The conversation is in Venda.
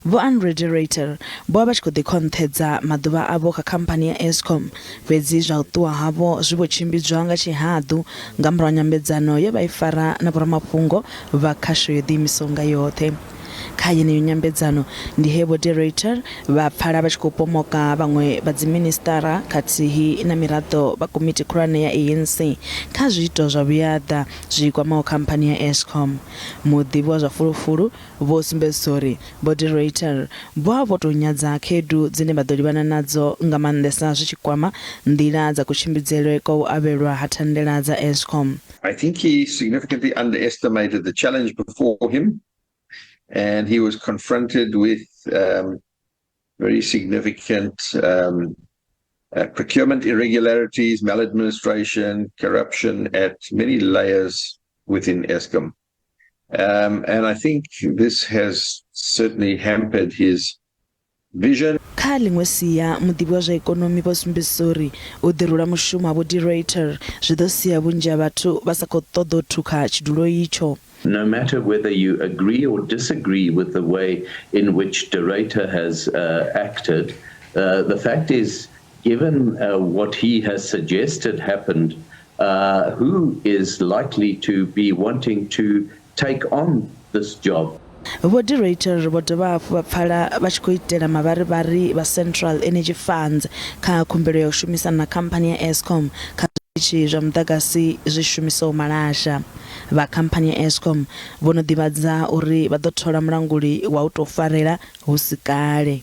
Vho Andre de Ruyter vho vha vha tshi khou ḓi khonṱhedza maḓuvha avho kha khamphani ya Eskom, fhedzi zwa u ṱuwa havho zwi vho tshimbidzwa nga tshihaḓu nga murahu ha nyambedzano ye vha i fara na vhoramafhungo vha khasho yo ḓiimisaho nga yoṱhe. Kha yeneyo nyambedzano ndi he Vho de Ruyter vha pfala vha tshi khou pomoka vhaṅwe vha dziminisiṱara khathihi na miraḓo vha komiti khulwane ya ANC kha zwiito zwa vhuyaḓa zwi kwamaho khamphani ya Eskom. Muḓivhi wa zwa fulufulu Vho sumbedzisa uri Vho de Ruyter vho vha vho tou nyadza khaedu dzine vha ḓo livhana nadzo nga maanḓesa zwi tshi kwama nḓila dza kutshimbidzelwe kwa u avhelwa ha thandela dza Eskom. I think he significantly underestimated the challenge before him and he was confronted with um, very significant um, procurement irregularities, maladministration, corruption at many layers within Eskom. Um, and I think this has certainly hampered his vision. Kha ḽiṅwe sia, muḓivhi wa zwa ikonomi vho sumbedzisa uri u ḓirula mushumo ha Vho De Ruyter zwi ḓo sia vhunzhi ha vhathu vha sa khou ṱoḓa u thukha tshidulo itsho. No matter whether you agree or disagree with the way in which De Ruyter has uh, acted, uh, the fact is, given uh, what he has suggested happened, uh, who is likely to be wanting to take on this job? Vho De Ruyter vho dovha hafhu vha pfala vha tshi khou itela mavharivhari vha Central Energy Funds kha khumbelo ya u shumisana na khamphani ya Eskom kha zwiṱitshi zwa muḓagasi zwi shumisaho malasha. Vha khamphani ya Eskom vho no ḓivhadza uri vha ḓo thola mulanguli wa u tou farela hu si kale.